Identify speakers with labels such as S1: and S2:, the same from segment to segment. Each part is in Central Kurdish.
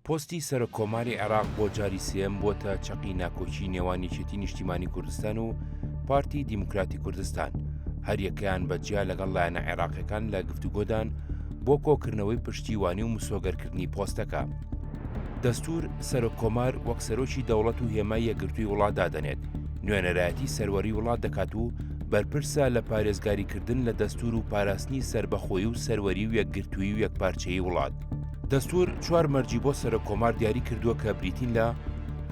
S1: پۆستی سەرۆک کۆماری عێراق بۆ جاری سێیەم بووەتە چەقی ناکۆکی نێوان یەکێتی نیشتیمانی کوردستان و پارتی دیموکراتی کوردستان، هەریەکەیان بە جیا لەگەڵ لایەنە عێراقیەکان لە گفتوگۆدان بۆ کۆکردنەوەی پشتیوانی و مسۆگەرکردنی پۆستەکە. دەستور سەرۆک کۆمار وەک سەرۆکی دەوڵەت و هێمای یەکگرتووی وڵات دادەنێت، نوێنەرایەتی سەروەری وڵات دەکات و بەرپرسە لە پارێزگاریکردن لە دەستور و پاراستنی سەربەخۆیی و سەروەری و یەکگرتوویی و یەکپارچەیی وڵات. دەستور چوار مەرجی بۆ سەرۆک کۆمار دیاری کردووە کە بریتین لە،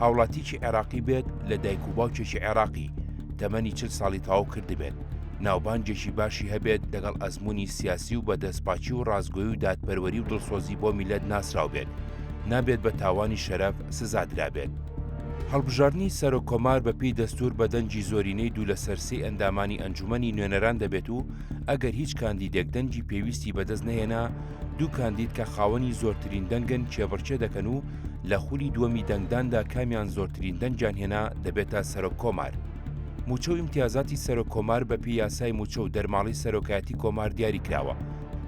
S1: هاوڵاتیکی عێراقی بێت لە دایک و باوکێکی عێراقی، تەمەنی چل ساڵی تەواو کردبێت، ناوبانگێکی باشی هەبێت لەگەڵ ئەزموونی سیاسی و بە دەستپاکی و ڕاستگۆی و دادپەروەری و دڵسۆزی بۆ میللەت ناسراو بێت، نابێت بە تاوانی شەرەف سزا درابێت. هەڵبژاردنی سەرۆک کۆمار بە پێی دەستور بە دەنگی زۆرینەی دوو لەسەر سێی ئەندامانی ئەنجومەنی نوێنەران دەبێت و ئەگەر هیچ کاندیدێک دەنگی پێویستی بەدەست نەهێنا دوو کاندید کە خاوەنی زۆرترین دەنگن کێبڕکێ دەکەن و لە خولی دووەمی دەنگداندا کامیان زۆرترین دەنگیان هێنا دەبێتە سەرۆک کۆمار. مووچە و ئیمتیازاتی سەرۆک کۆمار بە پێی یاسای مووچە و دەرماڵەی سەرۆکایەتی کۆمار دیاری کراوە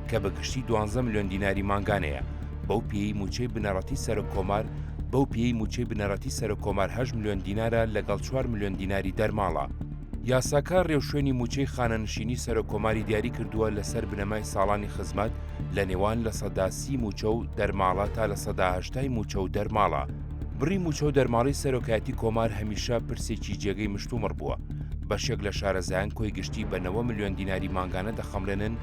S1: کە بە گشتی دوانزە ملیۆن دیناری مانگانەیە بەو پێیەی مووچەی بنەڕەتی سەرۆک کۆمار بەو پێیەی مووچەی بنەڕەتی سەرۆک کۆمار هەشت ملیۆن دینارە لەگەڵ چوار ملیۆن دیناری دەرماڵە. یاساکە رێوشوێنی مووچەی خانەنشینی سەرۆککۆماری دیاری کردووە لەسەر بنەمای ساڵانی خزمەت لە نێوان 30% مووچە و دەرماڵە تا 80% ی مووچە و دەرماڵە. بڕی مووچە و دەرماڵەی سەرۆکایەتی کۆمار هەمیشە پرسێکی جێگەی مشتومڕ بووە، بەشێک لە شارەزایان کۆی گشتی بە 90 ملیۆن دیناری مانگانە دەخەمڵێنن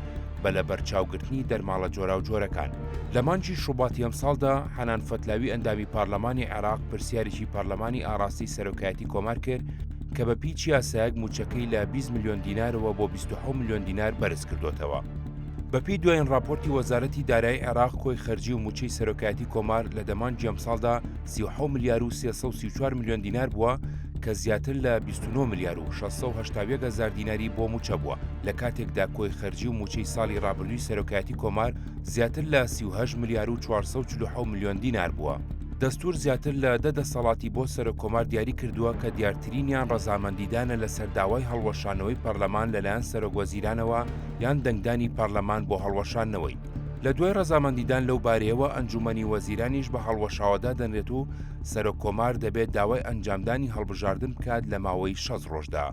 S1: بە لەبەرچاوگرتنی دەرماڵە جۆراوجۆرەکان. لە مانگی شوباتی ئەمساڵدا حەنان فەتلاوی ئەندامی پارلەمانی عێراق پرسیارێکی پەرلەمانی ئاڕاستەی سەرۆکایەتی کۆمار کرد کە بە پێی چ یاسایەک مووچەکەی لە 20 ملیۆن دینارەوە بۆ 27 ملیۆن دینار بەرز کردۆتەوە. بە پێی دوایین ڕاپۆرتی وەزارەتی دارایی عێراق کۆی خەرجی و مووچەی سەرۆکایەتی کۆمار لە دە مانگی ئەمساڵدا 37 ملیار و 334 ملیۆن دینار بووە کە زیاتر لە 29 ملیار و 681 هەزار دیناری بۆ مووچە بووە لە کاتێکدا کۆی خەرجی و مووچەی ساڵی ڕابردووی سەرۆکایەتی کۆمار زیاتر لە 38 ملیار و 447 ملیۆن دینار بووە. دەستوور زیاتر لە دە دەسەڵاتی بۆ سەرۆککۆمار دیاری کردووە کە دیارترینیان ڕەزامەندیدانە لەسەر داوای هەڵوەشانەوەی پەرلەمان لەلایەن سەرۆکوەزیرانەوە یان دەنگدانی پەرلەمان بۆ هەڵوەشاندنەوەی. لە دوای ڕەزامەندیدان لەو بارەیەوە ئەنجوومەنی وەزیرانیش بە هەڵوەشاوە دادەنرێت و سەرۆککۆمار دەبێت داوای ئەنجامدانی هەڵبژاردن بکات لە ماوەی 60 ڕۆژدا.